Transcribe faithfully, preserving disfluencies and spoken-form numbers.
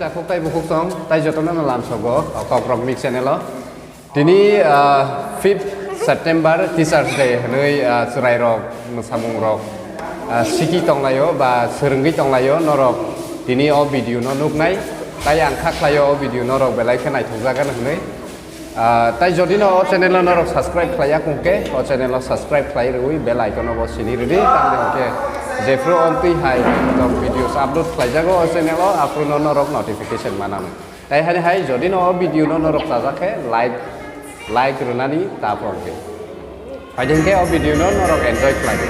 Takhuk tai bukhuk tong, tai jotono no lamsogo, o Kokrok Mix channel o. Tini, ah, fifth September Teachers Day hwnwi, ah, chwrairok, mwsamungrok, ah, siki tonglaio ba swrwngwi tonglaio norok tini o video no nuknai. Tai ang kha khlaio o video norok belai khe naithokjagan hwnwi. Ah, tai jodi no o channel o norok subscribe khlaiya kung khe, o channel o subscribe khlai rwui bell icon o bo sini rwdi, tamni hwn khe jephru ontwi hai norok videos upload khlaijago o channel o, aphuru no norok notification mananw. Tai hani hai jodi no o video no norok chajak khe like, like rwnani ta phwrwng di. Hai hwn khe o video no norok enjoy khlai di.